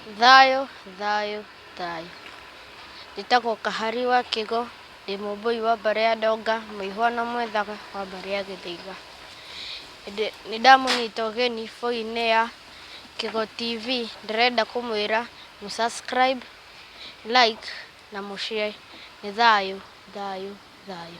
Thayũ thayũ thayũ. Njĩtagwo Kahari wa Kĩgo, ndĩ mũmbũi wa mbarĩ ya Ndonga, mũihwa na mwethaga wa mbarĩ ya Gĩthaiga. Nĩ ndamũnyita ũgeni bũi-inĩ ya Kĩgo TV, ndĩrenda kũmwĩra mũ subscribe, like na mũ share. Nĩ thayũ thayũ thayũ.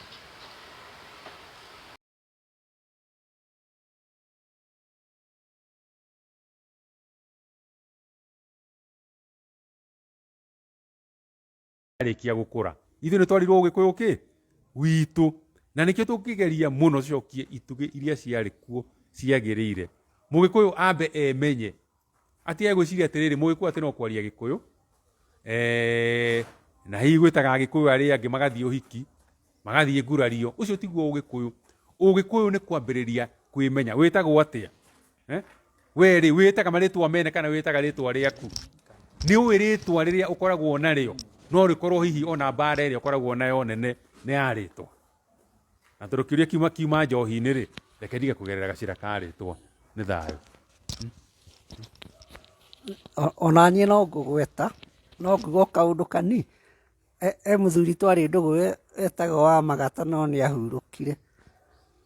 Arĩkia gũkũra ithuĩ nĩ twarirwo ũgĩkũyũ kĩ witũ, na nĩkĩo tũngĩgeria mũno tũcokie itugĩ iria ciarĩ kuo ciagĩrĩire. Mũgĩkũyũ ambe emenye, atige gwĩciria atĩrĩrĩ, mũgĩkũyũ atĩ no kwaria gĩkũyũ, na hihi gwĩtaga agĩkũyũ arĩa angĩ magathiĩ ũhiki, magathiĩ ngurario, ũcio tiguo ũgĩkũyũ. Ũgĩkũyũ nĩ kwambĩrĩria kwĩmenya, wĩtagwo atĩa? Eh? We rĩ, wĩtaga marĩtwa mene kana wĩtaga rĩtwa rĩaku? Nĩ ũĩ rĩtwa rĩrĩa ũkoragwo narĩo? No rĩkorwo hihi ona mbara ĩrĩa ũkoragwo nayo nene nĩ ya rĩtwa. Na tondũ kĩũria kiuma kiuma njohi-inĩ rĩ, reke ndige kũgerera gacĩra ka rĩtwa. Nĩ thayũ. Ona niĩ no ngũgweta, no nguga o kaũndũ kani. He mũthuri twarĩ ndũgũ etagwo Wamagata no nĩ ahurũkire.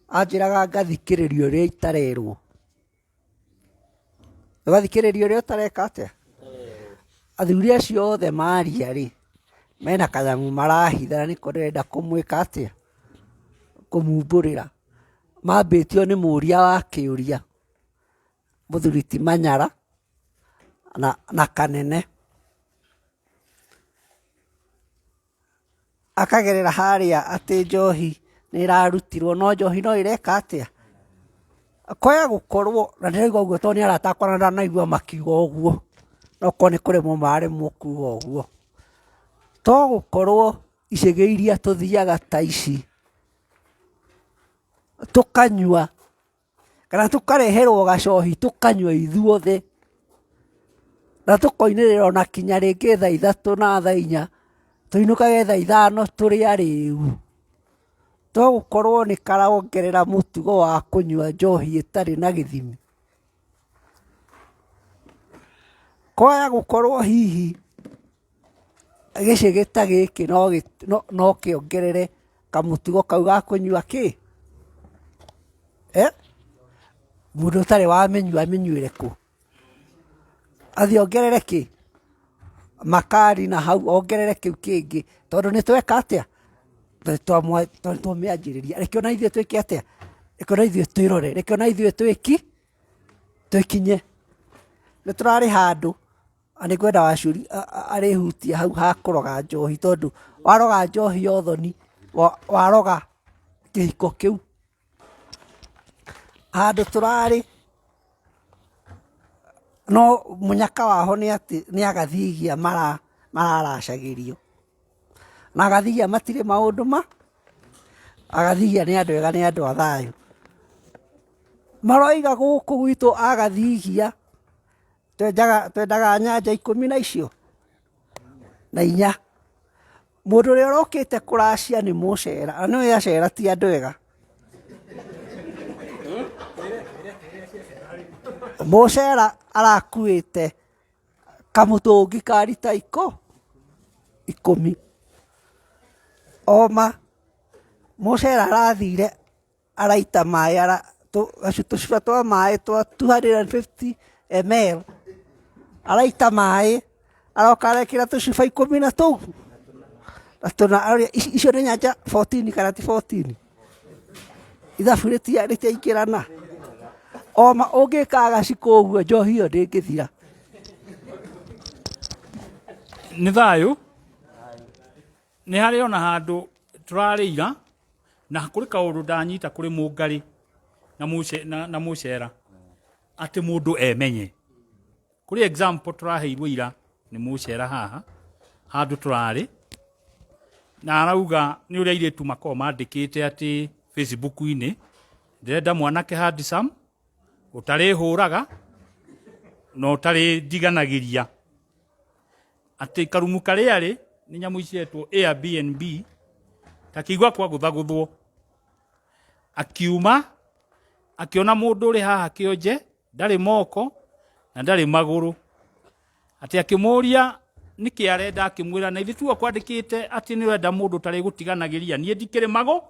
Anjĩraga ngathikĩrĩria ũrĩa itarerwo. Ũgathikĩrĩria ũrĩa ũtareka atĩa? Athuri acio othe maria rĩ, mena kanyamũ marahitha na nĩko ndĩrenda kũmwĩka atĩa? Kũmumbũrĩra. Mambĩtio nĩ mũria wa kĩũria, mũthuri ti Manyara na Kanene. Akagerera harĩa atĩ njohi nĩ ĩrarutirwo no njohi no ĩreka atĩa? Kwaya gũkorwo, na ndĩrauga ũguo tondũ nĩ arata akwa na ndanaigua makiuga ũguo, no korwo nĩ kũremwo mararemwo kuga ũguo. To gũkorwo icagi iria tũthiaga ta ici, tũkanyua kana tũkareherwo gacohi tũkanyua ithuothe, na tũkoinĩrĩra ona kinya rĩngĩ thaa ithatũ na thaa inya, tũinũkage thaa ithano tũrĩ arĩu. To gũkorwo nĩ karongerera mũtugo wa kũnyua njohi ĩtarĩ na gĩthimi? Kwaya gũkorwo hihi gĩcĩgĩ ta gĩkĩ no kĩongerere kamũtugo kau ga kũnyua kĩ? Mũndũ ũtarĩ wamĩnyua amĩnyuĩre kũ? Athiĩ ongerere kĩ? Makari na hau ongerere kĩu kĩngĩ tondũ nĩ tweka atĩa? Nĩ twamĩanjĩrĩria. Reke ona ithuĩ twĩke atĩa? Reke ona ithuĩ twĩrore, reke ona ithuĩ twĩkinye. Nĩ tũrarĩ handũ na nĩ ngwenda Wacuri arĩhutia hau ha kũroga njohi tondũ waroga njohi ya ũthoni waroga kĩhiko kĩu. Handũ tũrarĩ no mũnyaka waho nĩ atĩ nĩ agathigia mararacagĩrio. Na agathigia matirĩ maũndũ ma, agathigia nĩ andũ ega nĩ andũ a thayũ. Maroiga gũkũ gwitũ agathigia twendaga nyanja ikũmi na icio na inya. Mũndũ ũrĩa ũrokĩte kũracia nĩ mũcera, na nĩũĩ acera ti andũ ega. Mũcera arakuĩte kamũtũngi ka rita 10. Oma mũcera arathire araita maĩ, tũcuba twa maĩ twa 250 ml, araita maĩ, aroka arekĩra tũcuba ikũmi na tũ, na tũna, icio nĩ nyanja 14 kana ti 14? Ithabu rĩtiaingĩrana. Oma ũngĩka gacikũ ũguo njohi ĩyo ndĩngĩthira. Nĩ thayũ. Nĩ harĩ ona handũ tũrarĩ ira na kũrĩ kaũndũ ndanyita kũrĩ mũngarĩ na mũcera atĩ mũndũ emenye. Kũrĩ example tũraheirwo ira nĩ mũcera haha handũ tũrarĩ na arauga nĩ ũrĩa airĩtu makoragwo mandĩkĩte atĩ Facebook-inĩ ndĩrenda mwanake handsome ũtarĩhũraga na ũtarĩ ndiganagĩria. Atĩ karumu karĩa arĩ nĩ nyamũ ciretwo Airbnb takĩigua kwagũthagũthwo akiuma akĩona mũndũ ũrĩ haha kĩonje ndarĩ moko na ndarĩ magũrũ. Atĩ akĩmũria nĩkĩ arenda, akĩmwĩra na ithuĩ tuo kwandĩkĩte atĩ nĩ ũrenda mũndũ ũtarĩ gũtiganagĩria, niĩ ndikĩrĩ magũ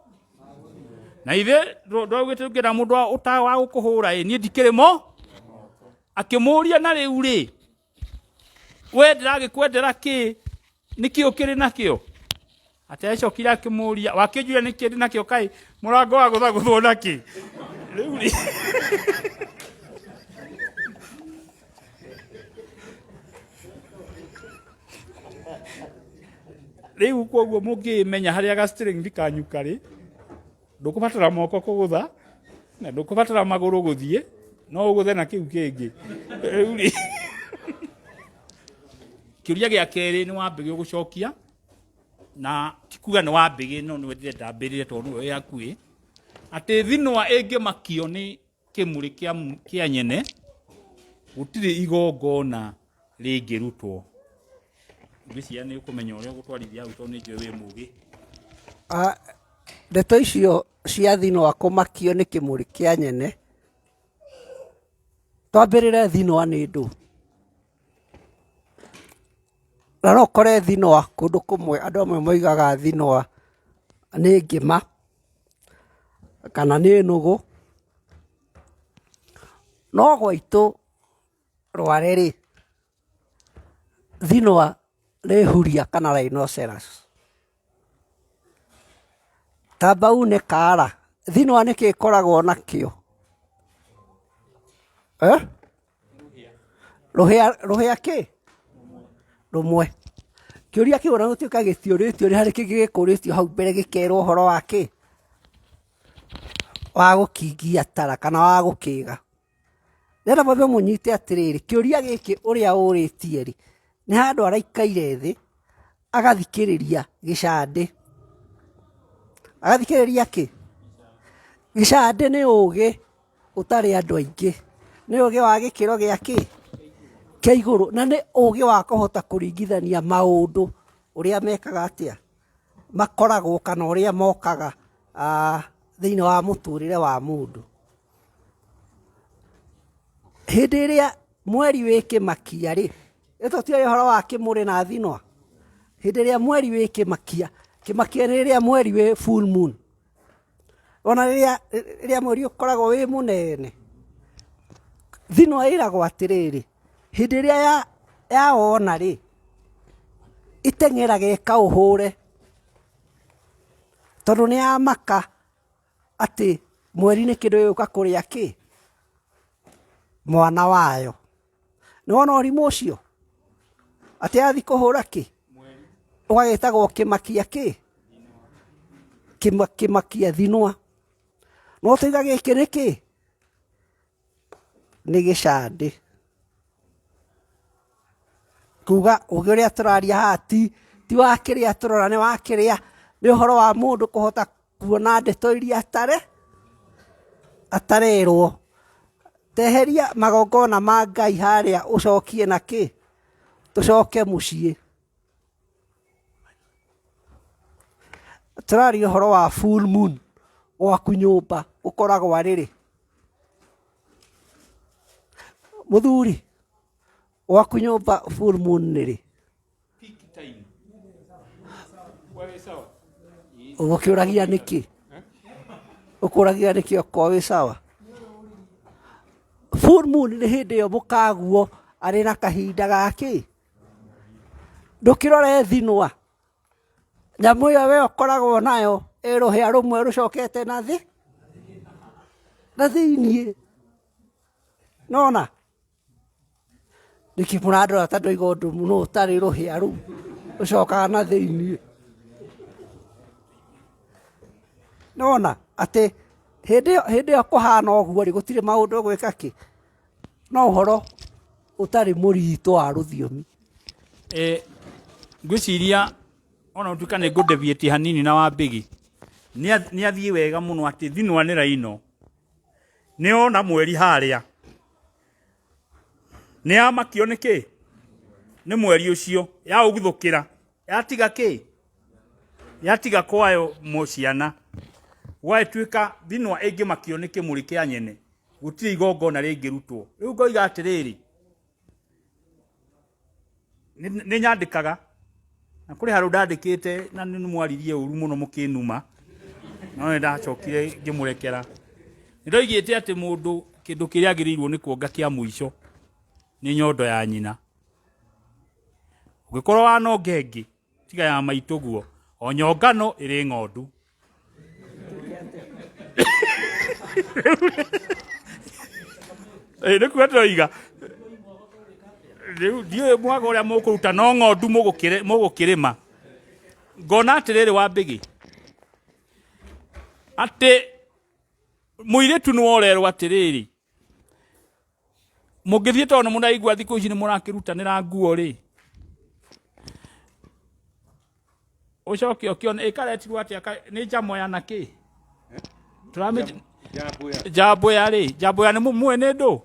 na ithuĩ ndwaugĩte ũngĩenda mũndũ wa gũkũhũra ĩ niĩ ndikĩrĩ mo. Akĩmũria na rĩu rĩ, we ndĩragĩkwendera kĩ, nĩkĩ ũkĩrĩ nakĩo? Atĩ acokire akĩmũria wakĩnjũria nĩkĩ ndĩ nakĩo, kaĩ mũrango wa gũthagũthwo nakĩ? Rĩu rĩ, rĩu koguo mũngĩmenya harĩa ga strength kanyu karĩ, ndũkũbatara moko kũgũtha na ndũkũbatara magũrũ gũthiĩ, no ũgũthe na kĩu kĩngĩ. Rĩu rĩ, kĩũria gĩa kerĩ nĩ wambĩgĩ ũgũcokia, na ti kuga nĩ wambĩgĩ, no nĩwe ndĩrenda mbĩrĩre tondũ nĩwe wĩ hakuhĩ, atĩ thinwa ĩngĩmakio nĩ kĩmũrĩ kĩa nyene, gũtirĩ igongona rĩngĩrutwo. Ngwĩciria nĩ ũkũmenya ũrĩa ũgũtwarithia hau tondũ nĩ njũĩ wĩ mũgĩ. Ndeto icio cia thinwa kũmakio nĩ kĩmũrĩ kĩa nyene, twambĩrĩre thinwa nĩ ndũ? Na no ũkore thinwa kũndũ kũmwe andũ amwe moigaga thinwa nĩ ngima, kana nĩ nũgũ, no gwaitũ Rware rĩ, thinwa nĩ huria kana rhinoceros. Tamba une kara, thinwa nĩkĩ ĩkoragwo nakĩo? Eh? Rũhĩa, rũhĩa kĩ? Rũmwe. Kĩũria kĩu ona gũtuĩka gĩtiũrĩtio nĩ harĩ kĩngĩ gĩkũrĩtio hau mbere gĩkerwo ũhoro wa kĩ? Wa gũkingia tara kana wa gũkĩga. Ndĩrenda mwambe mũnyite atĩrĩrĩ, kĩũria gĩkĩ ũrĩa ũrĩtie rĩ, nĩ handũ araikaire thĩ, agathikĩrĩria gĩcandĩ. Agathikĩrĩria kĩ? Gĩcandĩ nĩ ũgĩ ũtarĩ andũ aingĩ, nĩ ũgĩ wa gĩkĩro gĩa kĩ? Kĩa igũrũ, na nĩ ũgĩ wa kũhota kũringithania maũndũ ũrĩa mekaga atĩa, makoragwo kana ũrĩa mokaga thĩiniĩ wa mũtũrĩre wa mũndũ. Hĩndĩ ĩrĩa mweri wĩ kĩmakia rĩ, ĩ tũtiũĩ ũhoro wa kĩmũrĩ na thinwa? Hĩndĩ ĩrĩa mweri wĩ kĩmakia, kĩmakia nĩ rĩrĩa mweri wĩ full moon. Ona rĩrĩa rĩrĩa mweri ũkoragwo wĩ mũnene, thinwa ĩragwo atĩrĩrĩ, hĩndĩ ĩrĩa yawona rĩ, ĩteng'eraga ĩkaũhũre, tondũ nĩ yamaka atĩ mweri nĩ kĩndũ gĩgũka kũrĩa kĩ? Mwana wayo. Nĩ wona ũrimũ ũcio? Atĩ yathiĩ kũhũra kĩ? Ũgagĩtagwo kĩmakia kĩ? Kĩmakia thinwa. No tũiga gĩkĩ nĩ kĩ? Nĩ gĩcandĩ. Kuga ũgĩ ũrĩa tũraria haha ti ti wa kĩrĩa tũrora nĩ wa kĩrĩa, nĩ ũhoro wa mũndũ kũhota kuona ndeto iria atarĩ atarerwo. Teheria magongona ma Ngai harĩa ũcokie na kĩ? Tũcoke mũciĩ. Tũraria ũhoro wa full moon gwaku nyũmba ũkoragwo arĩ rĩ? Mũthuri, gwaku nyũmba full moon nĩ rĩ? Ũgũkĩũragia nĩkĩ? Ũkũragia nĩkĩ okorwo wĩ sawa? Full moon nĩ hĩndĩ ĩyo mũkaguo arĩ na kahinda ga kĩ? Ndũkĩrore thinwa, nyamũ ĩyo we ũkoragwo nayo ĩ rũhĩa rũmwe rũcokete na thĩ, na thĩiniĩ, nĩwona? Nĩkĩ mũrandora ta ndoiga ũndũ mũno ũtarĩ rũhĩa rũu rũcokaga na thĩiniĩ? Nĩwona atĩ hĩndĩ ĩyo hĩndĩ ĩyo kũhana ũguo rĩ, gũtirĩ maũndũ ũgwĩka kĩ, no ũhoro ũtarĩ mũritũ wa rũthiomi. Ngwĩciria ona gũtuĩka nĩ ngũ deviate hanini na Wambĩgĩ, nĩ athiĩ wega mũno atĩ thinwa nĩ raino, nĩ ona mweri harĩa. Nĩ yamakio nĩ kĩ? Nĩ mweri ũcio. Yaũguthũkĩra. Yatiga kĩ? Yatiga kwayo ciana. Gwagĩtuĩka thinwa ĩngĩmakio nĩ kĩmũrĩ kĩa nyene, gũtirĩ igongona rĩngĩrutwo. Rĩu ngoiga atĩrĩrĩ, Nĩ nyandĩkaga na kũrĩ handũ ndandĩkĩte na nĩ mwaririe ũru mũno mũkĩnuma, no nĩ ndacokire ngĩmũrekera. Nĩ ndoigĩte atĩ mũndũ kĩndũ kĩrĩa agĩrĩirwo nĩ kuonga kĩa mũico nĩ nyondo ya nyina. Ũngĩkorwo wanonga ĩngĩ tiga ya maitũguo, o nyongano ĩrĩ ng'ondu. Ĩ, nĩkuo ndĩroiga rĩu ndiũĩ mwaga ũrĩa mũkũruta no ng'ondu mũgũkĩrĩma. Ngona atĩrĩrĩ Wambĩgĩ, atĩ mũirĩtu nĩwe ũrerwo atĩrĩrĩ, Mũngĩthiĩ tondũ nĩ mũraigua thikũ ici nĩ mũrakĩrutanĩra nguo rĩ, ũcoke ũkĩone ĩkaretirwo atĩa nĩ njamoya na kĩ? Njamboya rĩ, njamboya nĩ mũĩ nĩ ndũ?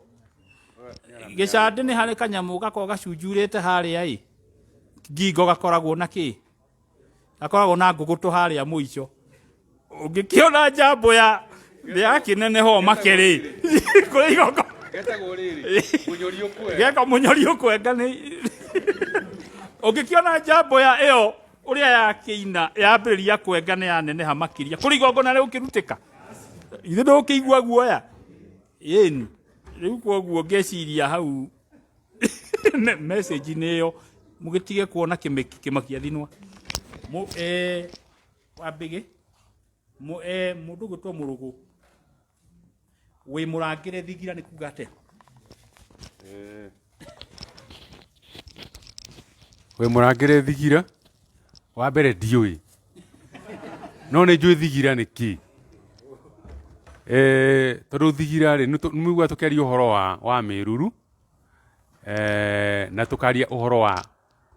Gĩcandĩ nĩ harĩ kanyamũ gakoragwo gacunjurĩte harĩa ĩ, ngingo gakoragwo na kĩ? Gakoragwo na ngũgũtũ harĩa mũico. Ũngĩkĩona njambo ya yakĩneneha ũmake rĩ, kũrĩ igongo Getagwo rĩrĩ, mũnyori ũkwenga. Geka mũnyori ũkwenga nĩ ũngĩkĩona njambo ya ĩyo ũrĩa yakĩina yambĩrĩria kwenga nĩ yaneneha makĩria, kũrĩ igongona rĩgũkĩrutĩka, ithe ndũkĩigua guoya ĩni. Rĩu kwoguo ngeciria hau message nĩ ĩyo, mũgĩtige kuona kĩmeki kĩmakia thinwa. Wambĩgĩ mũndũ ũgwĩtwo Mũrũgũ wĩ mũrangĩre thigira nĩ kuga atĩa? Wĩ mũrangĩre thigira, wa mbere ndiũĩ, no nĩ njũĩ thigira nĩ kĩ. Tondũ thigira rĩ, nĩ mũiguaga tũkĩaria ũhoro wa mĩruru, na tũkaria ũhoro wa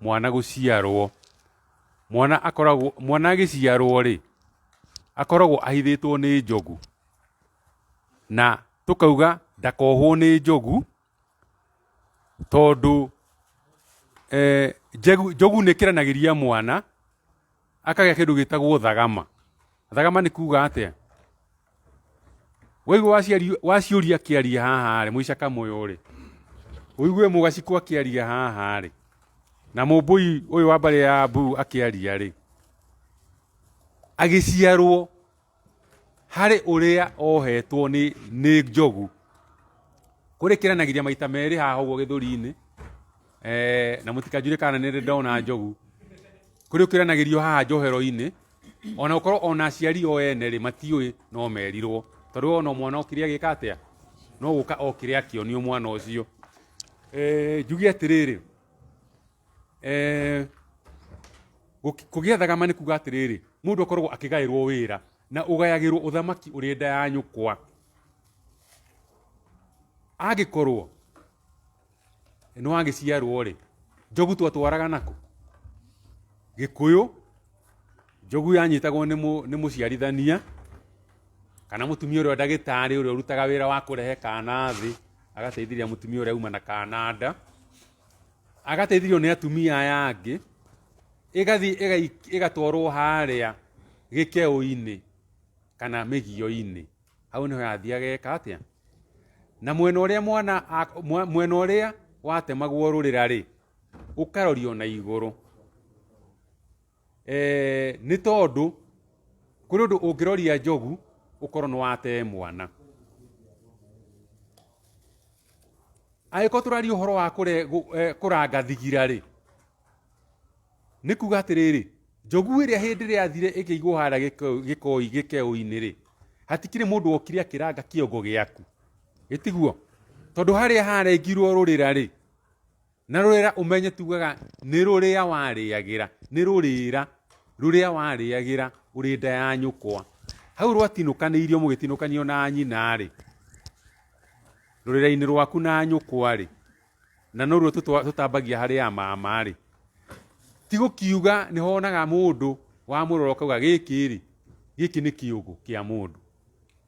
mwana gũciarwo. Mwana akoragwo, mwana agĩciarwo rĩ, akoragwo ahithĩtwo nĩ njogu, na tũkauga ndakohwo nĩ njogu, tondũ njogu nĩ ĩkĩranagĩria mwana akagĩa kĩndũ gĩtagwo thagama. Thagama nĩ kuga atĩa? Waigua waciũria akĩaria haha rĩ, mũica kamũyũ rĩ, ũigue mũgacikũ akĩaria haha rĩ, na mũmbũi ũyũ wa mbarĩ ya Mbu akĩaria rĩ, agĩciarwo harĩ ũrĩa ohetwo nĩ njogu. Kũrĩ kĩranagĩria maita merĩ haha ũguo gĩthũri-inĩ, na mũtikanjũrie kana nĩ ndĩ ndona njogu. Kũrĩ ũkĩranagĩrio haha njohero-inĩ, ona gũkorwo ona aciari o ene rĩ, matiũĩ no merirwo. Tondũ ona mwana okire agĩka atĩa? No gũka okire akĩonio mwana ũcio. Njuge atĩrĩrĩ, kũgĩa thagama nĩ kuga atĩrĩrĩ, mũndũ akoragwo akĩgaĩrwo wĩra, na ũgayagĩrwo ũthamaki ũrĩ nda ya nyũkwa. Angĩkorwo nĩ wagĩciarwo rĩ, njogu twatwaraga nakũ? Gĩkũyũ, njogu yanyitagwo nĩ mũciarithania, kana mũtumia ũrĩa ndagĩtarĩ ũrĩa ũrutaga wĩra wa kũrehe kana thĩ, agateithĩrĩria mũtumia ũrĩa auma na kana nda, agateithĩrĩrio nĩ atumia aya angĩ, ĩgathiĩ ĩgatwarwo harĩa gĩkeũ-inĩ kana mĩgio-inĩ. Hau nĩho yathiaga ĩgeka atĩa? Na mwena ũrĩa mwana mwena ũrĩa watemagwo rũrĩra rĩ, ũkarorio na igũrũ. Nĩ tondũ kũrĩ ũndũ ũngĩroria njogu ũkorwo nĩ watee mwana. Angĩkorwo tũraria ũhoro wa kũranga thigira rĩ, nĩ kuga atĩrĩrĩ, njogu ĩrĩa hĩndĩ ĩrĩa yathire ĩkĩigwo harĩa gĩkeũ-inĩ rĩ, hatikĩrĩ mũndũ wokire akĩranga kĩongo gĩaku, ĩtiguo? Tondũ harĩa harengirwo rũrĩra rĩ, na rũrĩra ũmenye tugaga nĩ rũrĩa warĩagĩra, nĩ rũrĩra rũrĩa warĩagĩra ũrĩ nda ya nyũkwa. Hau rwatinũkanĩirio mũgĩtinũkanio na nyina rĩ, rũrĩra-inĩ rwaku na nyũkwa rĩ, na noruo tũtambagia harĩ a mama rĩ, ti gũkiuga nĩ honaga mũndũ wamũrora ũkauga gĩkĩ rĩ, gĩkĩ nĩ kĩũgũ kĩa mũndũ.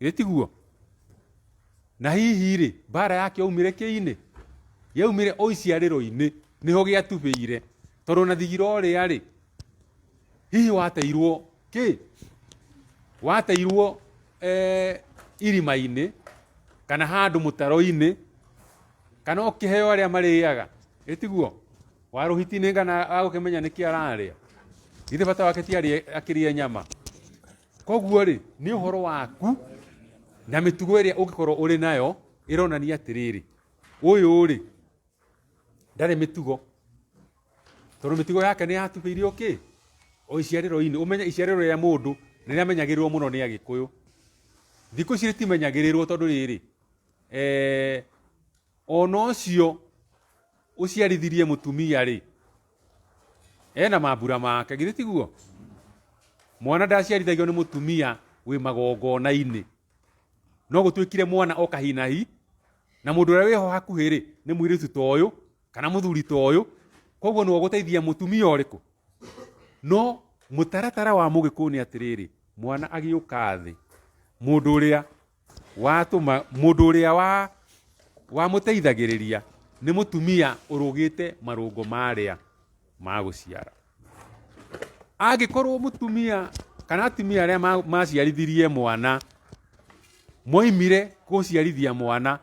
Githĩ tiguo? Na hihi rĩ, mbara yake yaumire kĩ-inĩ? Yaumire o iciarĩro-inĩ, nĩho gĩatubĩire. Tondũ ona thigira ũrĩa rĩ, hihi wateirwo kĩ? Wateirwo irima-inĩ, kana handũ mũtaro-inĩ, kana ũkĩheo arĩa marĩaga, ĩ tiguo? Wa rũhiti nĩ ngana agũkĩmenya nĩkĩ ararĩa. Githĩ bata wake ti arĩe akĩrĩe nyama. Koguo rĩ, nĩ ũhoro waku na mĩtugo ĩrĩa ũngĩkorwo ũrĩ nayo ĩronania atĩrĩrĩ, ũyũ rĩ, ndarĩ mĩtugo. Tondũ mĩtugo yake nĩ yatubĩirio kĩ? O iciarĩro-inĩ. Ũmenye iciarĩro rĩa mũndũ nĩ rĩamenyagĩrĩrwo mũno nĩ Agĩkũyũ. Thikũ ici rĩtimenyagĩrĩrwo tondũ rĩrĩ, eh, ona ũcio ũciarithirie mũtumia rĩ, ena mambura make, githĩ tiguo? Mwana ndaciarithagio nĩ mũtumia wĩ magongona-inĩ. No gũtuĩkire mwana oka hi na hi, na mũndũ ũrĩa wĩho hakuhĩ rĩ, nĩ mũirĩtu ta ũyũ, kana mũthuri ta ũyũ, koguo nĩwe ũgũteithia mũtumia ũrĩkũ? No mũtaratara wa mũgĩkũyũ nĩ atĩrĩrĩ, mwana agĩũka thĩ, mũndũ ũrĩa watũma mũndũ ũrĩa wa wamũteithagĩrĩria nĩ mũtumia ũrũgĩte marũngo marĩa ma gũciara. Angĩkorwo mũtumia kana atumia arĩa maciarithirie mwana moimire gũciarithia mwana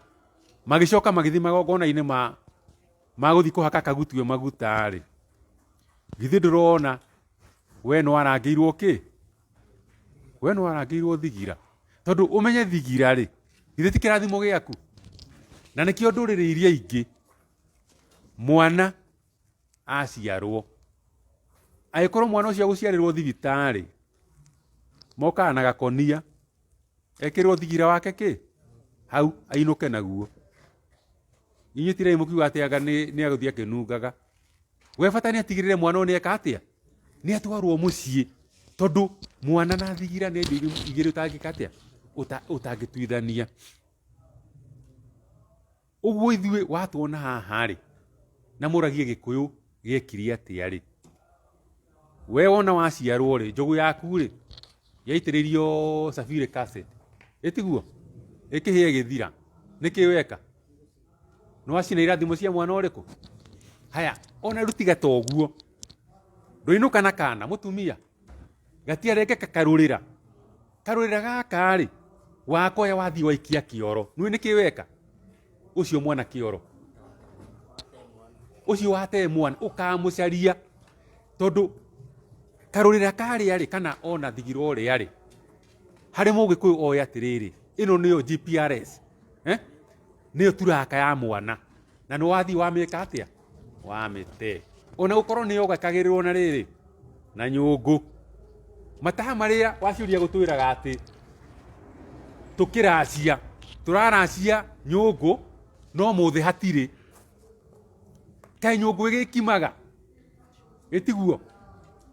magĩcoka magĩthiĩ magongona-inĩ ma ma gũthiĩ kũhaka kagutue maguta-rĩ, githĩ ndũrona we nĩwarangĩirwo kĩ? We nĩwarangĩirwo thigira. Tondũ ũmenye thigira-rĩ, githĩ ti kĩrathimo gĩaku? Na nĩkĩo ndũrĩrĩ iria ingĩ mwana aciarwo, angĩkorwo mwana ũcio agũciarĩrwo thibitarĩ, mokaga na gakonia, ekĩrwo thigira wake kĩ? Hau, ainũke naguo. Inyuĩ tirai mũkiuga atĩ anga nĩ agũthiĩ akĩnungaga. We bata nĩ atigĩrĩre mwana ũyũ nĩ eka atĩa? Nĩ atwarwo mũciĩ, tondũ mwana na thigira nĩ indo igĩrĩ ũtangĩka atĩa? Ũtangĩtuithania. Ũguo ithuĩ watuona haha rĩ, na mũragie Gĩkũyũ gĩekire atĩa rĩ, we wona waciarwo rĩ, njogu yaku rĩ, yaitĩrĩrio sulfuric acid, ĩtiguo? Ĩkĩhĩa ĩgĩthira, nĩkĩ weka? Nĩwacina irathimo cia mwana ũrĩkũ? Haya, ona rĩu tiga ta ũguo, ndũinũka na kana mũtumia gatiarengeka karũrĩra karũrĩra gaka rĩ wakoya wathiĩ waikia kĩoro nĩũĩ nĩkĩ weka ũcio mwana kĩoro ũcio watee mwana ũkamũcaria tondũ karũrĩra karĩa rĩ kana ona thigiro ũrĩa rĩ harĩ mũgĩkũyũ oĩ atĩrĩrĩ ĩno nĩyo GPRS eh? Nĩyo turaka ya mwana na nĩ wathiĩ wamĩka atĩa wamĩte ona gũkorwo nĩ yogakagĩrĩrwo na rĩrĩ na nyũngũ mataha marĩa waciũria gũtwĩraga atĩ tũkĩracia tũraracia nyũngũ no mũthĩ hatirĩ kaĩ nyũngũ ĩgĩkimaga ĩtiguo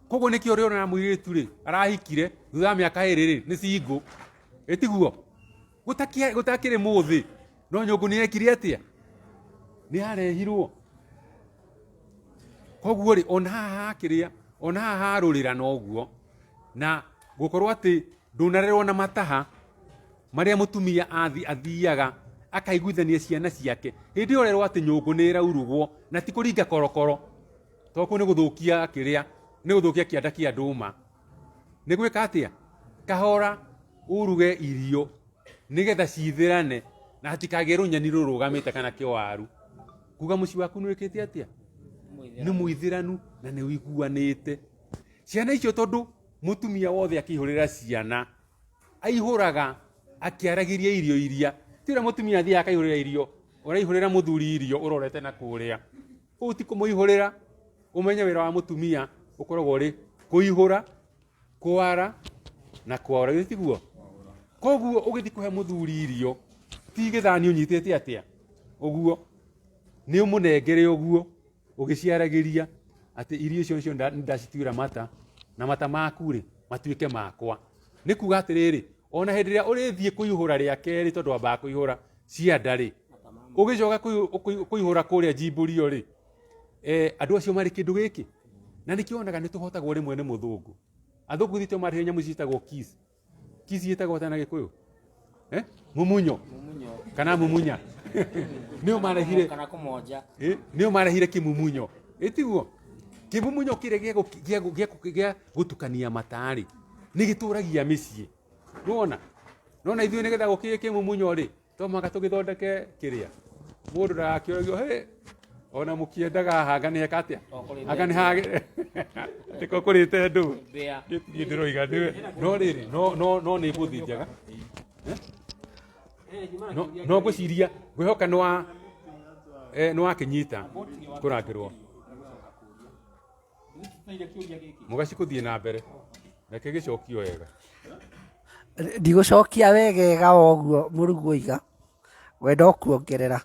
koguo nĩkĩo ũrĩona mũirĩtu rĩ arahikire thutha wa mĩaka ĩrĩ rĩ nĩ cingũ ĩtiguo gũtakĩrĩ mũthĩ no nyũngũ nĩ yekire atĩa nĩ yarehirwo koguo rĩ ona haha hakĩrĩa ona haha harũrĩra noguo na gũkorwo atĩ ndũnarerwo na mataha marĩa mũtumia athi athiaga akaiguithania ciana ciake hĩndĩ ĩyo ũrerwo atĩ nyũngũ nĩ ĩraurugwo na ti kũringa korokoro tondũ kũu nĩ gũthũkia kĩrĩa nĩ gũthũkia kĩanda kĩa ndũma nĩ gwĩka atĩa kahora uruge irio nĩgetha cithĩrane na hatikagĩe rũnyeni rũrũgamĩte kana kĩwaru kuga mũciĩ waku nĩ wĩkĩte atĩa nĩ mũithĩranu na nĩ ũiguanĩte ciana icio tondũ mũtumia wothe akĩihũrĩra ciana aihũraga akĩaragĩria irio iria ti ũrĩa mũtumia athiaga akaihũrĩra irio ũraihũrĩra mũthuri irio ũrorete na kũrĩa ũũ ti kũmũihũrĩra ũmenye wĩra wa mũtumia ũkoragwo ũrĩ kũihũra kwara na kwaũra githĩ tiguo koguo ũgĩthiĩ kũhe mũthuri irio ti gĩthani ũnyitĩte atĩa ũguo nĩ ũmũnengere ũguo ũgĩciaragĩria atĩ irio icio nĩcio ndacituĩra mata na mata maku rĩ matuĩke makwa nĩ kuga atĩrĩrĩ ona hĩndĩ ĩrĩa ũrĩthiĩ kũihũra rĩa kerĩ tondũ wambaga kũihũra cianda rĩ ũgĩcoka kũihũra kũrĩa njimbũrio rĩ eh, andũ acio marĩ kĩndũ gĩkĩ na nĩkĩo wonaga nĩ tũhotagwo rĩmwe nĩ mũthũngũ athũngũ thitũ marĩhe nyamũ ici ciĩtagwo kiss kiss ĩtagwo atĩa na gĩkũyũ eh? mumunyo kana mumunya nĩo marehire kana kũmonja Eh, nĩo marehire kĩmumunyo ĩtiguo kĩmumunyo kĩrĩa gĩa gũ- gĩa gũ- gĩa gũ- gĩa gũtukania matarĩ nĩ gĩtũragia mĩciĩ nĩwona nona ithuĩ nĩgetha gũkĩgĩe kĩmumunyo rĩ to mũhaka tũgĩthondeke kĩrĩa mũndũ ndagakĩũragio hĩ Ona mũkĩendaga haha anga nĩ heka atĩa? Anga nĩ hage atĩ ko kũrĩte ndũ. Niĩ ndĩroiga nĩwe. No rĩrĩ, no no no nĩ bũthi njega. Eh? No no ngwĩciria ngwĩhoka nĩ wa nĩ wakĩnyita kũrangĩrwo. Mũgaci kũthiĩ na mbere. Reke gĩcokio wega. Ndigũcokia wegega o ũguo mũrugwo oiga, ngwenda o kuongerera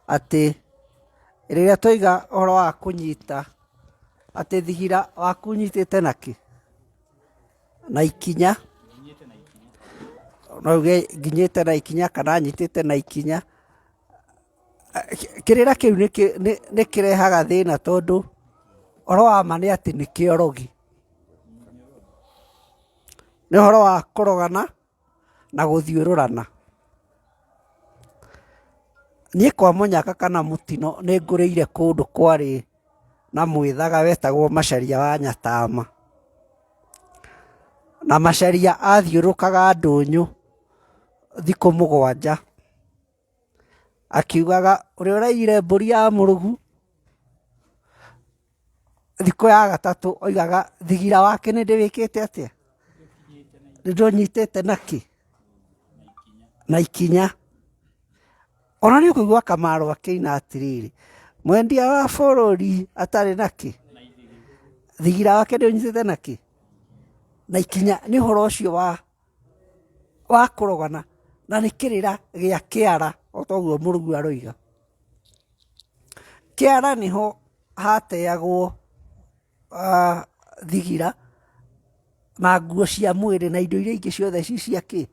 atĩ rĩrĩa twaiga ũhoro wa kũnyita, atĩ thigira waku ũnyitĩte na kĩ? Na ikinya, no uge nginyĩte na ikinya kana nyitĩte na ikinya. Kĩrĩra kĩu nĩ kĩrehaga thĩna tondũ ũhoro wa ma nĩ atĩ nĩ kĩorogi. Nĩ ũhoro wa kũrogana na gũthiũrũrana. Niĩ kwa mũnyaka kana mũtino nĩ ngũrĩire kũndũ kwarĩ na mwĩthaga wetagwo Macharia wa Nyatama. Na Macharia athiũrũrũkaga ndũnyũ thikũ mũgwanja. Akiugaga ũrĩa ũraiyire mbũri ya mũrũgu, thikũ ya gatatũ oigaga thigira wake nĩ ndĩwĩkĩte atĩa? Nĩ ndĩũnyitĩte na kĩ? Na ikinya. Ona nĩ ũkũigua Kamaru akĩina atĩrĩrĩ, mwendia wa bũrũri atarĩ na kĩ? Thigira wake ndĩũnyitĩte na kĩ? Na ikinya. Nĩ ũhoro ũcio wa wa kũrogana na nĩ kĩrĩra gĩa kĩara o ta ũguo mũrugũ aroiga. Kĩara nĩho hateagwo thigira na nguo cia mwĩrĩ na indo iria ingĩ ciothe ci cia kĩ,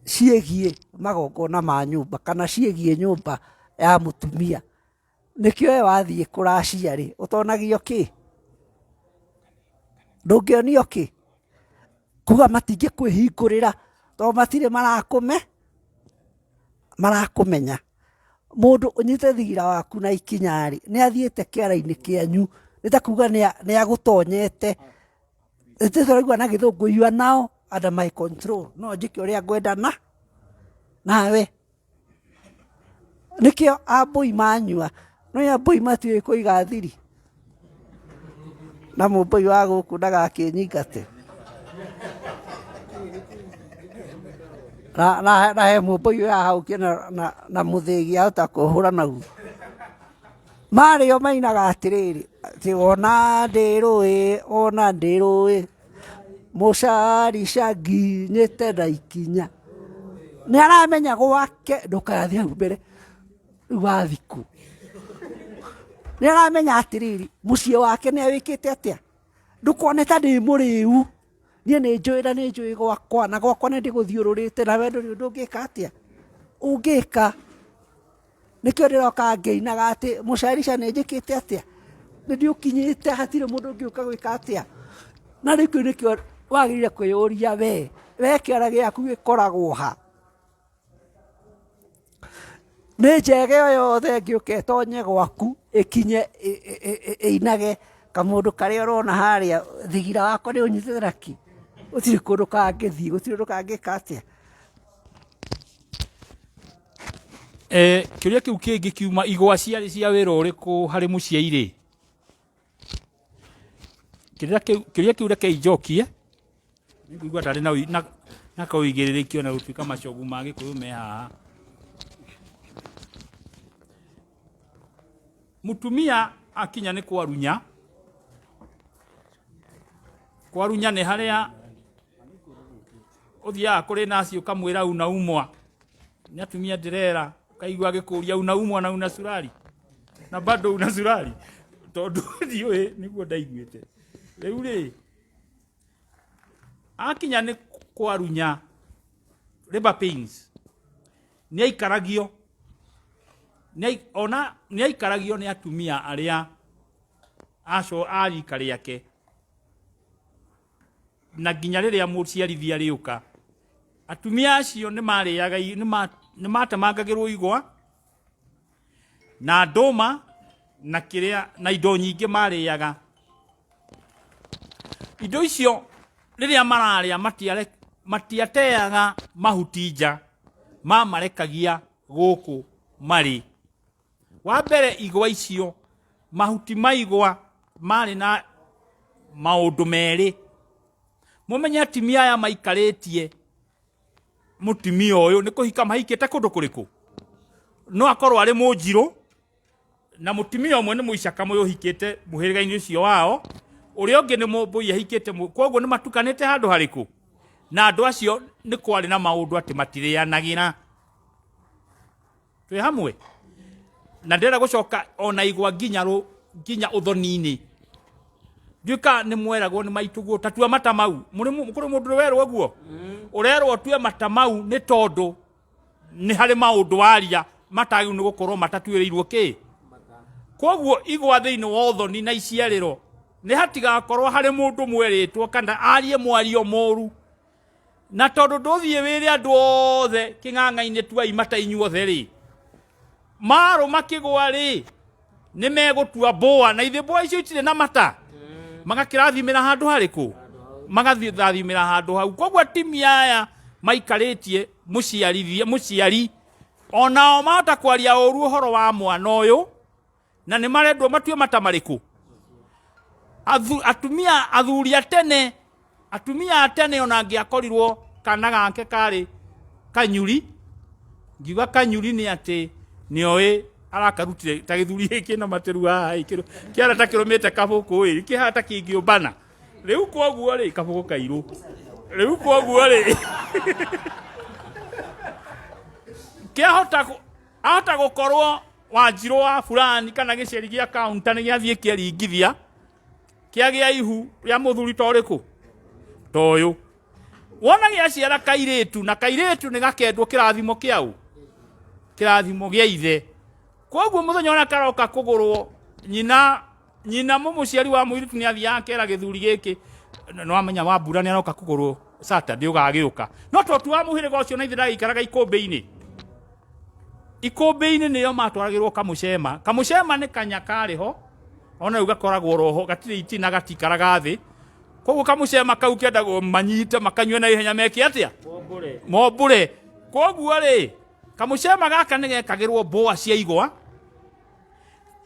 ciĩgiĩ magongona ma nyũmba kana ciĩgiĩ nyũmba ya mũtumia. Nĩkĩo we wathiĩ kũracia rĩ, ũtonagio kĩ? Ndũngĩonio kĩ? Kuga matingĩkwĩhingũrĩra tondũ matirĩ marakũme, marakũmenya. Mũndũ ũnyitĩte thigira waku na ikinya rĩ, nĩ athiĩte kĩara-inĩ kĩanyu, nĩ ta kuga nĩ agũtonyete. Nĩ tũraigua na gĩthũngũ you are now under my control, no njĩke ũrĩa ngwenda na nawe. Nĩkĩo ambũi manyua, nĩũĩ ambũi matiũĩ kũiga thiri, na mũmbũi wa gũkũ ndagakĩnyingate. Na he mũmbũi ũyũ haha ũngĩ na mũthĩgi ahota kũhũra naguo. Marĩo mainaga atĩrĩrĩ, atĩ wona ndĩ rũĩ, wona ndĩ rũĩ. Mũcarica nginyĩte na ikinya. Nĩ aramenya gwake ndũkathiĩ hau mbere rĩu wathiĩ kũ. Nĩ aramenya atĩrĩrĩ, mũciĩ wake nĩ awĩkĩte atĩa, ndũkone ta ndĩ mũrĩu, niĩ nĩ njũĩ na nĩ njũĩ gwakwa, na gwakwa nĩ ndĩgũthiũrũrĩte na we ndũrĩ ũndũ ũngĩka atĩa, ũngĩka. Nĩkĩo ndĩroka ngĩinaga atĩ mũcarica nĩ njĩkĩte atĩa, nĩ ndĩũkinyĩte hatirĩ mũndũ ũngĩũka gwĩka atĩa. Na rĩu kĩu nĩkĩo wagĩrĩire kwĩyũria we, we kĩara gĩaku gĩkoragwo ha? Nĩ njege o yothe ĩngĩũka ĩtonye gwaku ĩkinye ĩinage kamũndũ karĩa ũrona harĩa thigira wakwa nĩ ũnyitĩte na kĩ, gũtirĩ kũndũ kangĩthiĩ, gũtirĩ ũndũ kangĩka atĩa. Eh, kĩũria kĩu kĩngĩ kiuma igwa ciarĩ cia wĩra ũrĩkũ harĩ mũciĩ rĩ? Kĩrĩa kĩu kĩũria kĩu rekei njokie nĩngũigua tarĩ na ũi- na na kaũigĩrĩrĩki ona gũtuĩka macogu ma gĩkũyũ me haha. Mũtumia akinya nĩ kwarunya, kwarunya nĩ harĩa ũthiaga kũrĩ naci ũkamwĩra unaumwa nĩ atumia ndĩrera ũkaigua agĩkũria unaumwa na una surari na bado una surari tondũ ndiũĩ nĩguo ndaiguĩte rĩu rĩ akinya nĩ kwarunya labor pains nĩ aikaragio ona nĩ aikaragio nĩ atumia arĩa aco a rika rĩake Na nginya rĩrĩa mũciarithia arĩũka, atumia acio nĩ marĩaga nĩ matemangagĩrwo igwa na ndũma na kĩrĩa na indo nyingĩ marĩaga. Indo icio rĩrĩa mararĩa matiateaga mahuti nja, mamarekagia gũkũ marĩ. Wa mbere igwa icio, mahuti ma igwa marĩ na maũndũ merĩ. Mũmenye atumia aya maikarĩtie mũtumia ũyũ nĩ kũhika mahikĩte kũndũ kũrĩkũ? No akorwo arĩ mũnjirũ na mũtumia ũmwe nĩ mũicaka mũyũ ũhikĩte mũhĩrĩga-inĩ ũcio wao, ũrĩa ũngĩ nĩ mũmbũi ahikĩte, koguo nĩ matukanĩte handũ harĩkũ? Na andũ acio nĩ kwarĩ na maũndũ atĩ matirĩanagĩra. Twĩ hamwe? Na ndĩrenda gũcoka ona igwa nginya rũ nginya ũthoni-inĩ. Ndiũĩ kana nĩ mweragwo nĩ maitũguo ta tua mata mau. Kũrĩ mũndũ ũrĩ werwo ũguo? Ũrerwo ũtue mata mau nĩ tondũ nĩ harĩ maũndũ waria matagĩrĩirwo nĩ gũkorwo matatuĩrĩirwo kĩ? Koguo igwa thĩinĩ wa ũthoni na iciarĩro nĩ hatigakorwo harĩ mũndũ mwerĩtwo kana arie mwario mũru. Na tondũ ndũthiĩ wĩre andũ othe kĩng'ang'a-inĩ tuai mata inyuothe rĩ, marũma kĩgwa rĩ, nĩ megũtua mbũa, na ithe mbũa icio itirĩ na mata, magakĩrathimĩra handũ harĩkũ? Magathimĩra handũ hau. Koguo atumia aya maikarĩtie mũciarithia, mũciari onao mahota kwaria ũru ũhoro wa mwana ũyũ, na nĩ marendwo matue mata marĩkũ? Atumia athuri a tene, atumia a tene ona angĩakorirwo kana gake karĩ kanyuri, ngiuga kanyuri nĩ atĩ nĩoĩ arakarutire ta gĩthuri gĩkĩ na matĩru haha ĩ, kĩara ta kĩrũmĩte kabũkũ ĩ, kĩhana ta kĩngĩũmbana. Rĩu koguo rĩ, kabũkũ kairũ. Rĩu koguo rĩ, kĩahota ahota gũkorwo Wanjirũ wa fulani kana gĩceri gĩa kaunta nĩ gĩathiĩ kĩeringithia kĩagĩa ihu rĩa mũthuri ta ũrĩkũ ta ũyũ. Wona gĩaciara kairĩtu, na kairĩtu nĩ gakendwo kĩrathimo kĩa ũ? Kĩrathimo gĩa ithe. Koguo mũthenya ũrĩa karoka kũgũrwo, nyina nyina mũmũciari wa mũirĩtu nĩ athiaga akera gĩthuri gĩkĩ, nĩ wamenya Wambura nĩ aroka kũgũrwo Saturday ũgagĩũka. No to tu wa mũhĩrĩga ũcio na ithe ndagĩikaraga ikũmbĩ-inĩ. Ikũmbĩ-inĩ nĩyo matwaragĩrwo kamũcema. Kamũcema nĩ kanya karĩ ho, ona rĩu gakoragwo roho, gatirĩ itina, gatikaraga thĩ. Koguo kamũcema kau kendagwo manyite makanyue na ihenya meke atĩa? Mombũre. Koguo rĩ, kamũcema gaka nĩ gekagĩrwo mboa cia igwa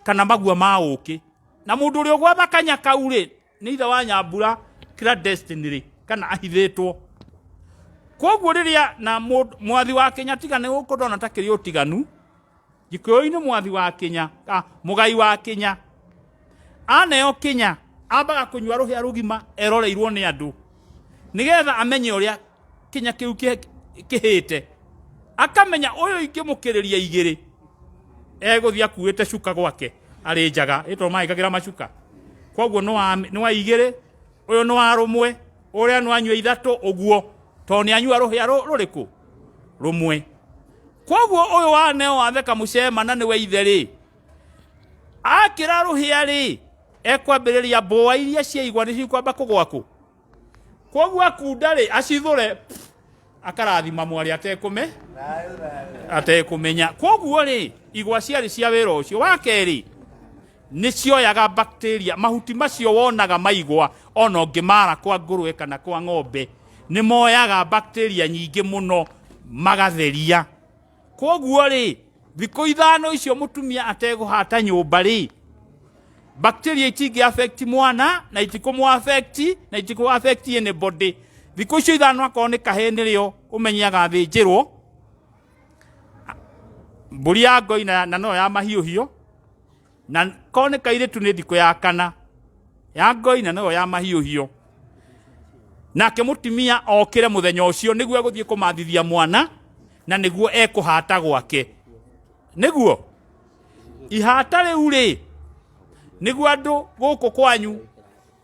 kana magua ma ũkĩ. Na mũndũ ũrĩa ũgwatha kanya kau rĩ, nĩ ithe wa Nyambura clandestinely kana ahithĩtwo. Koguo rĩrĩa na mwathi wa Kenya tiga nĩ gũkũ ndona ta kĩrĩ ũtiganu, Gĩkũyũ-inĩ mwathi wa Kenya, mũgai wa Kenya aneo Kenya ambaga kũnyua rũhĩa rũgima eroreirwo nĩ andũ nĩgetha amenye ũrĩa Kenya kĩu kĩhĩte, akamenya ũyũ ingĩmũkĩrĩria igĩrĩ egũthiĩ akuĩte cuka gwake arĩ njaga, ĩtondũ magĩkagĩra macuka. Koguo nĩ wa igĩrĩ, ũyũ nĩ wa rũmwe, ũrĩa nĩ wanyua ithatũ ũguo, tondũ nĩ anyua rũhĩa rũrĩkũ? Rũmwe. Koguo ũyũ waneo wathe kamũcema na nĩwe ithe rĩ, akĩra rũhĩa rĩ, ekwambĩrĩria mbũa iria ciaigwa nĩcio ikwamba kũgwa kũ? Koguo akunda rĩ, acithũre, akarathima mwarĩ atekũme atekũmenya. Koguo rĩ, igwa ciarĩ cia wĩra ũcio. Wa kerĩ, nĩ cioyaga bacteria, mahuti macio wonaga maigwa ona ũngĩmara kwa ngũrwe kana kwa ng'ombe, nĩ moyaga bacteria nyingĩ mũno magatheria. Koguo rĩ, thikũ ithano icio mũtumia ategũhata nyũmba rĩ, bacteria itingĩ affect mwana na itikũmũ affect na itikũ affect anybody. Thikũ icio ithano akorwo nĩ kahĩĩ nĩrĩo ũmenye agathĩnjĩrwo mbũri ya ngoi na no ya mahiũhio, na korwo nĩ kairĩtu nĩ thikũ ya kana ya ngoi na noyo ya mahiũhio. Nake mũtumia okĩre mũthenya ũcio nĩguo egũthiĩ kũmathithia mwana na nĩguo ekũhata gwake. Nĩguo ihata rĩu rĩ, nĩguo andũ gũkũ kwanyu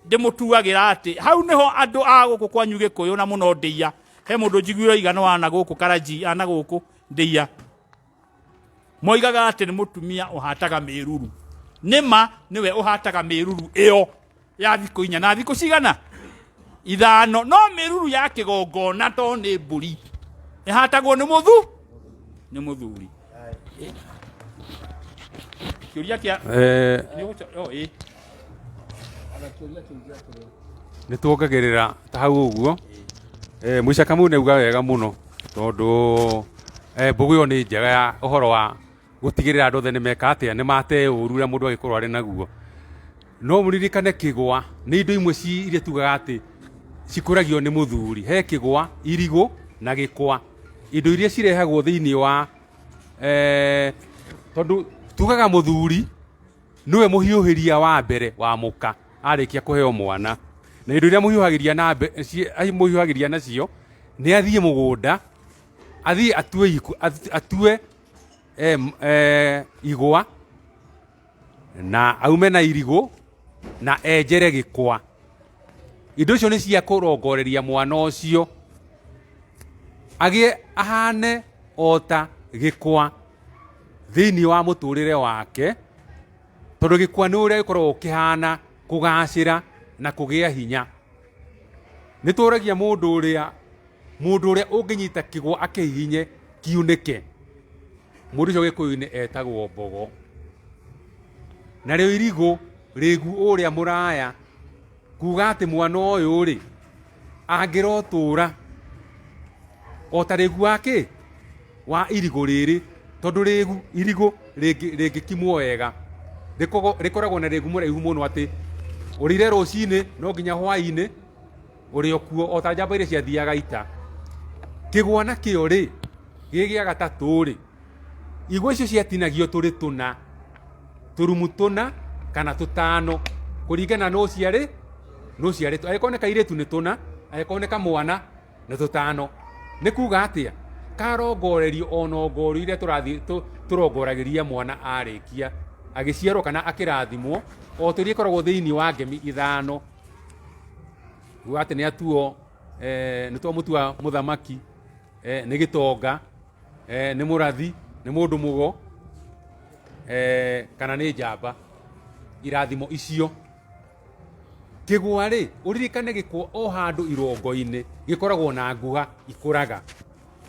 ndĩmũtuagĩra atĩ hau nĩho andũ a gũkũ kwanyu Gĩkũyũ na mũno ndĩia. He mũndũ njiguire oiga nĩ wana gũkũ Karanji, ana gũkũ ndĩia. Moigaga atĩ nĩ mũtumia ũhataga mĩruru. Nĩ ma nĩwe ũhataga mĩruru ĩyo ya thikũ inya na thikũ cigana? Ithano. No mĩruru ya kĩgongona to nĩ mbũri ĩhatagwo nĩ mũthu nĩ mũthuri. Kĩũria kĩa nĩ ũgũco- oh, ĩ. Nĩ tuongagĩrĩra ta hau ũguo. Mũica Kamau nĩ auga wega mũno tondũ mbũgũ ĩyo nĩ njega ya ũhoro wa Gũtigĩrĩra andũ othe nĩ meka atĩa, nĩ mate ũru ũrĩa mũndũ angĩkorwo arĩ naguo. No mũririkane kĩgwa nĩ indo imwe iria tugaga atĩ cikũragio nĩ mũthuri. He kĩgwa, irigũ na gĩkwa. Indo iria cirehagwo thĩinĩ wa tondũ tugaga mũthuri nĩwe mũhiũhĩria wa mbere wa mũka arĩkia kũheo mwana. Na indo iria mũhiũhagĩria na mũhiũhagĩria nacio nĩ athiĩ mũgũnda, athiĩ atue igwa na aume na irigũ na enjere gĩkwa. Indo icio nĩ cia kũrongoreria mwana ũcio agĩe ahane o ta gĩkwa thĩinĩ wa mũtũrĩre wake, tondũ gĩkwa nĩ ũrĩa gĩkoragwo kĩhana kũgacĩra na kũgĩa hinya. Nĩ tũragia mũndũ ũrĩa ũngĩnyita kĩgwa akĩhihinye kiunĩke, mũndũ ũcio gĩkũyũ-inĩ etagwo mbogo. Narĩo irigũ rĩgu ũrĩa mũraya, kuga atĩ mwana ũyũ rĩ angĩrotũra o ta rĩgu wa kĩ wa irigũ rĩrĩ, tondũ rĩgu irigũ rĩngĩkimwo wega rĩkoragwo na rĩgu mũraihu mũno atĩ ũrĩire rũcinĩ no nginya hwaĩ-inĩ ũrĩ o kuo, o ta njamba iria ciathiaga ita. Kĩgwa nakĩo rĩ gĩ gĩa gatatũ rĩ, igwa icio ciatinagio tũrĩ tũna, tũrumu tũna kana tũtano, kũringana na ũciarĩ nũ ũciarĩtwo. Angĩkorwo nĩ kairĩtu nĩ tũna, angĩkorwo nĩ kamwana nĩ tũtano. Nĩ kuga atĩa? Karongorerio ona ongorio iria tũrathiĩ tũrongoragĩria mwana arĩkia agĩciarwo kana akĩrathimwo, o ta ũrĩa ĩkoragwo thĩinĩ wa ngemi ithano. Kuga atĩ nĩ atuo, nĩ twamũtua mũthamaki, nĩ gĩtonga, nĩ mũrathi, nĩ mũndũ mũgo, kana nĩ njamba. Irathimo icio. Kĩgwa rĩ, ũririkane gĩkwa o handũ irongo-inĩ gĩkoragwo na nguha ikũraga.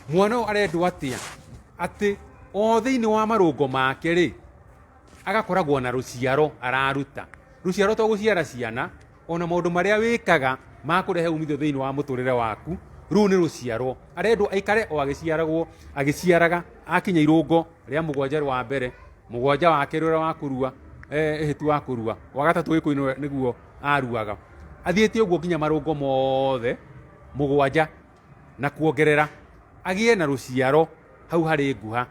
Mwana ũyũ arendwo atĩa? Atĩ o thĩinĩ wa marũngo make rĩ, agakoragwo na rũciaro araruta. Rũciaro to gũciara ciana, ona maũndũ marĩa wĩkaga ma kũrehe umithio thĩinĩ wa mũtũrĩre waku, rũu nĩ rũciaro. Arendwo aikare o agĩciaragwo, agĩciaraga, akinya irũngo rĩa mũgwanja wa mbere, mũgwanja wa kerĩ ũrĩa wa kũrua, ĩhĩtu wa kũrua, wa gatatũ gĩkũyũ-inĩ nĩguo aruaga. Athiĩte ũguo nginya marũngo mothe mũgwanja na kuongerera, agĩe na rũciaro hau harĩ nguha,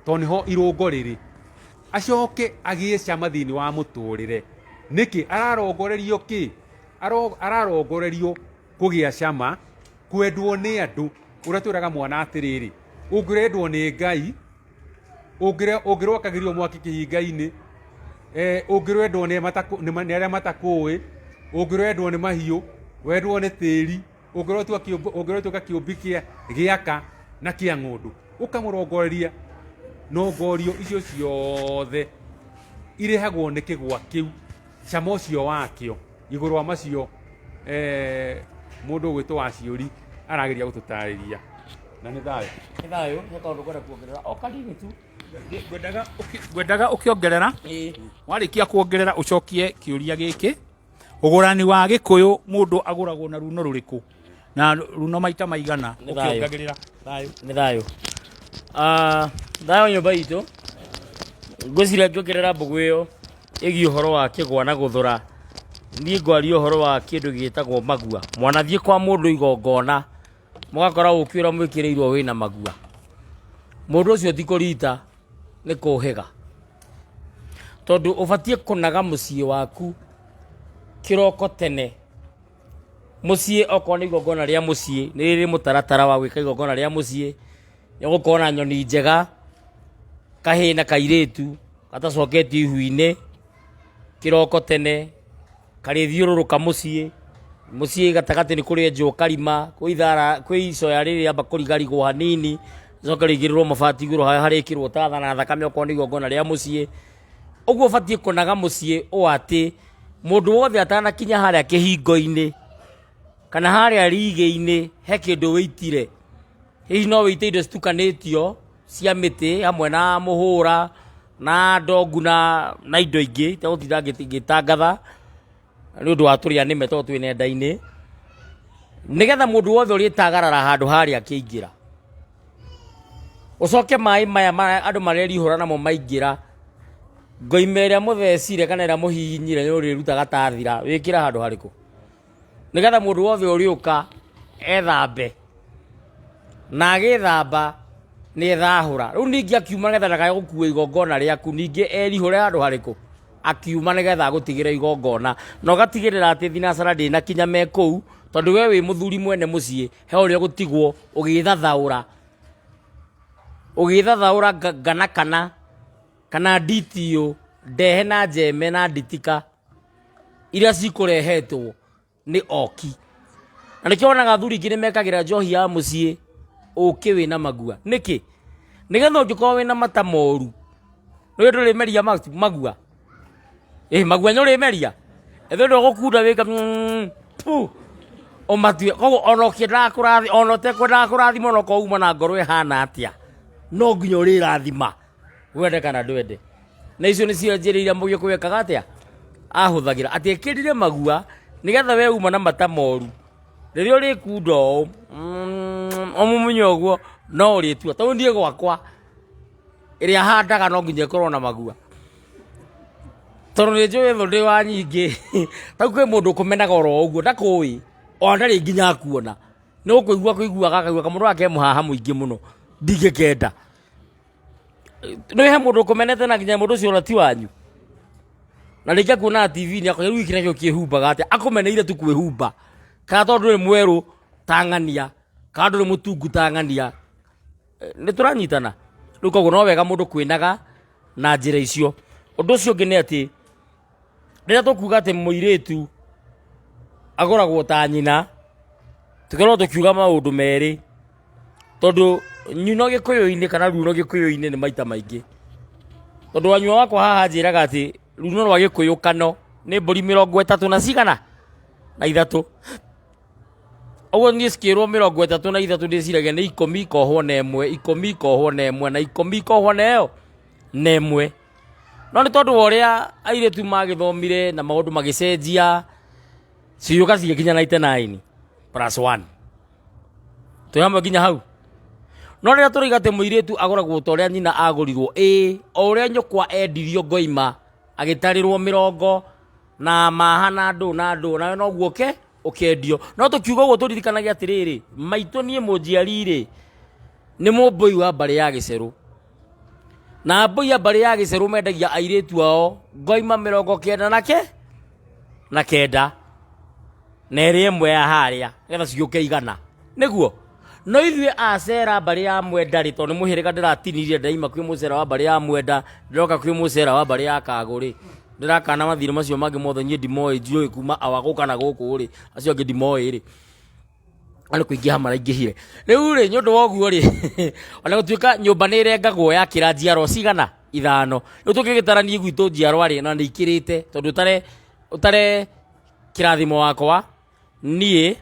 tondũ nĩho irũngo rĩrĩ. Acoke agĩe cama thĩinĩ wa mũtũrĩre. Nĩkĩ? Ararongorerio kĩ? Ararongorerio kũgĩa cama, kwendwo nĩ andũ. Ũrĩa twĩraga mwana atĩrĩrĩ, ũngĩrendwo nĩ Ngai, ũngĩrwakagĩrio mwaki kĩhinga-inĩ, ũngĩrendwo nĩ arĩa matakũĩ, ũngĩrendwo nĩ mahiũ, wendwo nĩ tĩri, ũngĩrotuĩka kĩũmbi gĩaka na kĩa ng'ũndũ, ũkamũrongoreria nongorio icio ciothe irehagwo nĩ kĩgwa kĩu, cama ũcio wakĩo, igũrũ wa macio mũndũ ũgwĩtwo Waciũri arageria gũtũtarĩria. Na nĩ thayũ. Nĩ thayũ, he kaũndũ ngwenda kuongerera o kanini tu. Ngwendaga ũkĩongerera, warĩkia kuongerera ũcokie kĩũria gĩkĩ. Ũgũrani wa Gĩkũyũ mũndũ agũragwo na runo rũrĩkũ? Na runo maita maigana Nĩ thayũ. ũkĩongagĩrĩra? Thayũ. Nĩ thayũ. Thayũ nyũmba itũ. Ngwĩciria ngĩongerera mbũgũ ĩyo ĩgiĩ ũhoro wa kĩgwa na gũthũra, niĩ ngwaria ũhoro wa kĩndũ gĩtagwo magua. Mwanathiĩ kwa mũndũ igongona, mũgakora ũkĩ ũrĩa mwĩkĩrĩirwo wĩna magua. Mũndũ ũcio ti kũrita, nĩ kũhĩga. Tondũ ũbatiĩ kũnaga mũciĩ waku kĩroko tene. Mũciĩ okorwo nĩ igongona rĩa mũciĩ, nĩ rĩrĩ mũtaratara wa gwĩka igongona rĩa mũciĩ, nĩ ũgũkorwo na nyoni njega, kahĩĩ na kairĩtu gatacoketio ihu-inĩ, kĩroko tene, karĩthiũrũrũka mũciĩ, mũciĩ gatagatĩ nĩ kũrĩenjwo karima, kwĩ ithara, kwĩ icoya rĩrĩamba kũrigarigwo hanini, rĩcoke rĩigĩrĩrwo mabati igũrũ harĩkĩrwo tatha na thakame okorwo nĩ igongona rĩa mũciĩ. Ũguo ũbatiĩ kũnaga mũciĩ ũũ atĩ, mũndũ wothe atanakinya harĩa kĩhingo-inĩ, kana harĩa rigĩ-inĩ he kĩndũ wĩitire. Hihi no wĩite indo citukanĩtio cia mĩtĩ hamwe na mũhũra na ndongu na indo ingĩ itegũtinda ngĩtangatha nĩ ũndũ wa tũrĩa nĩme tondũ twĩ nenda-inĩ, nĩgetha mũndũ wothe ũrĩtagarara handũ harĩa akĩingĩra. Ũcoke maĩ maya ma andũ marerihũra namo maingĩra, ngoima ĩrĩa mũthecire kana ĩrĩa mũhihinyire nĩ ũrĩruta gatathira wĩkĩre handũ harĩkũ? Nĩgetha mũndũ wothe ũrĩũka ethambe na agĩthamba nĩ ethahũra. Rĩu ningĩ akiuma nĩgetha ndakae gũkua igongona rĩaku ningĩ erihũre handũ harĩkũ? Akiuma nĩgetha agũtigĩre igongona. Na ũgatigĩrĩra atĩ thinacara ndĩnakinya me kũu tondũ we wĩ mũthuri mwene mũciĩ he ũrĩa ũgũtigwo ũgĩthathaũra. Ũgĩthathaũra ngana kana kana nditiũ ndehe na njeme na nditika iria cikũrehetwo nĩ oki. Na nĩkĩo wonaga athuri aingĩ nĩ mekagĩra njohi ya mũciĩ ũkĩ wĩna magua. Nĩkĩ? Nĩgetha ũngĩkorwo wĩna mata moru, nĩũĩ ndũrĩmeria magua? Ĩ magua nĩ ũrĩmeria? Ethĩ ndũgũkunda wĩke pu ũmatue. Koguo ona ũkĩendaga kũrathimwo, ona ũtekwendaga kũrathimwo ona okorwo uma na ngoro ĩhana atĩa, no nginya ũrĩrathima wende kana ndwende. Na icio nĩcio njĩra iria mũgĩkũyũ ekaga atĩa? Ahũthagĩra. Atĩ ekĩrire magua nĩgetha we uma na mata moru, rĩrĩa ũrĩkunda ũũ ũmumunye ũguo no ũrĩtua. Tondũ niĩ gwakwa ĩrĩa handaga no nginya ĩkorwo na magua tondũ nĩ njũĩ thũ ndĩ wa nyingĩ tau kwĩ mũndũ ũkũmenaga oro ũguo ndakũĩ ona ndarĩ nginya akuona nĩ gũkũigua kũiguaga akaigua kamũndũ gaka ke mũhaha mũingĩ mũno ndingĩkenda nĩ he mũndũ ũkũmenete na nginya mũndũ ũcio ona ti wanyu na rĩngĩ akuonaga TV-inĩ akoya rĩu gĩkĩ nakĩo kĩhumbaga atĩa akũmeneire tu kwĩhumba kana tondũ ndũrĩ mwerũ ta ng'ania kana ndũrĩ mũtungu ta ng'ania Nĩ tũranyitana? Rĩu koguo no wega mũndũ kwĩnaga na njĩra icio. Ũndũ ũcio ũngĩ nĩ atĩ, rĩrĩa tũkuga atĩ mũirĩtu agũragwo ta nyina, tũkoragwo tũkiuga maũndũ merĩ, tondũ nyuno gĩkũyũ-inĩ kana runo gĩkũyũ-inĩ nĩ maita maingĩ. Tondũ wanyua wakwa haha anjĩraga atĩ runo rwa gĩkũyũ kano nĩ mbũri 33 na cigana? Na ithatũ. Ũguo niĩ cikĩrwo 33 ndĩciragia nĩ ikũmi ikohwo na ĩmwe, ikũmi ikohwo na ĩmwe, na ikũmi ikohwo na ĩyo na ĩmwe. No nĩ tondũ wa ũrĩa airĩtu magĩthomire na maũndũ magĩcenjia, cigĩũka cigĩkinya 99 plus one. Twĩ hamwe nginya hau? No rĩrĩa tũroiga atĩ mũirĩtu agũragwo ta ũrĩa nyina agũrirwo, ĩĩ o ũrĩa nyũkwa endirio ngoima agĩtarĩrwo mĩrongo na maha na ndũ na ndũ nawe noguo ũke ũkendio. No tũkiuga ũguo tũririkanage atĩrĩrĩ, maitũ niĩ mũnjiari rĩ, nĩ mũmbũi wa mbarĩ ya gĩcerũ. Na ambũi a mbarĩ ya gĩcerũ mendagia airĩtu ao ngoima 90 na ke na kenda na ĩrĩa ĩmwe ya harĩa nĩgetha ciũke 100 nĩguo. No ithuĩ acera mbarĩ ya mwenda rĩ, tondũ nĩ mũhĩrĩga ndĩratinirie ndaima kwĩ mũcera wa mbarĩ ya mwenda ndĩroka kwĩ mũcera wa mbarĩ ya kagũ rĩ, ndĩrakana mathirĩ macio mangĩ mothe niĩ ndimoĩ njũĩ kuma awa gũka na gũkũ rĩ, acio angĩ ndimoĩ rĩ, na nĩ kũingĩha maraingĩhire. Rĩu rĩ, nĩ ũndũ wa ũguo rĩ, ona gũtuĩka nyũmba nĩ ĩrengagwo yakĩra njiarwa cigana? Ithano. Rĩu tũngĩgĩtara niĩ gwitũ njiarwa rĩ, na nĩ ikĩrĩte tondũ ũtare ũtare kĩrathimo wakwa, niĩ,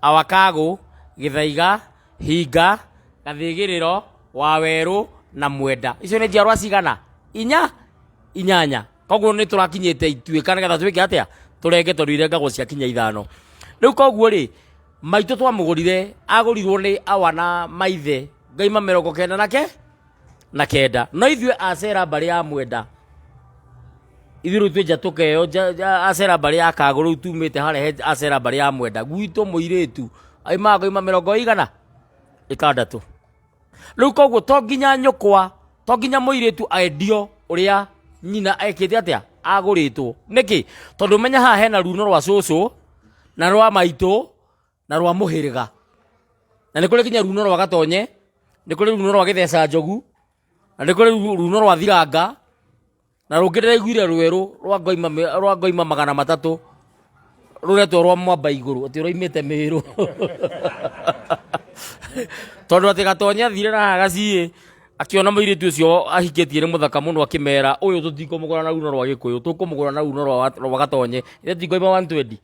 awa Kagũ, Gĩthaiga, Hinga, Gathĩgĩrĩro, Wawerũ na Mwenda. Icio nĩ njiarwa cigana? Inya? Inyanya. Koguo nĩ tũrakinyĩte ituĩka nĩgetha twĩke atĩa? Tũrenge tondũ irengagwo ciakinya ithano. Rĩu koguo rĩ, maitũ twamũgũrire, agũrirwo nĩ awa na maithe ngaima 90 na ke na kenda. No ithuĩ acera mbarĩ ya Mwenda, ithuĩ rĩu twĩ njatũka ĩyo acera mbarĩ ya Kagũ rĩu tumĩte harĩa he acera mbarĩ ya Mwenda, gwitũ mũirĩtu aimaga ngaima mĩrongo ĩigana? Ĩtandatũ. Rĩu koguo to nginya nyũkwa, to nginya mũirĩtu endio ũrĩa nyina ekĩte atĩa? Agũrĩtwo. Nĩkĩ? Tondũ menya haha hena runo rwa cũcũ na rwa maitũ na rwa mũhĩrĩga. Na nĩ kũrĩ nginya runo rwa gatonye, nĩ kũrĩ runo rwa gĩtheca njogu, na nĩ kũrĩ runo rwa thiranga, na rũngĩ ndĩraiguire rwerũ rwa ngoima rwa ngoima 300 rũretwo rwa mwamba igũrũ atĩ rwaimĩte Mĩrũ tondũ atĩ gatonye athire na haha gaciĩ akĩona mũirĩtu ũcio ahikĩtie nĩ mũthaka mũno akĩmera ũyũ tũtikũmũgũra na runo rwa gĩkũyũ tũkũmũgũra na runo rwa gatonye ithe ti ngoima 120.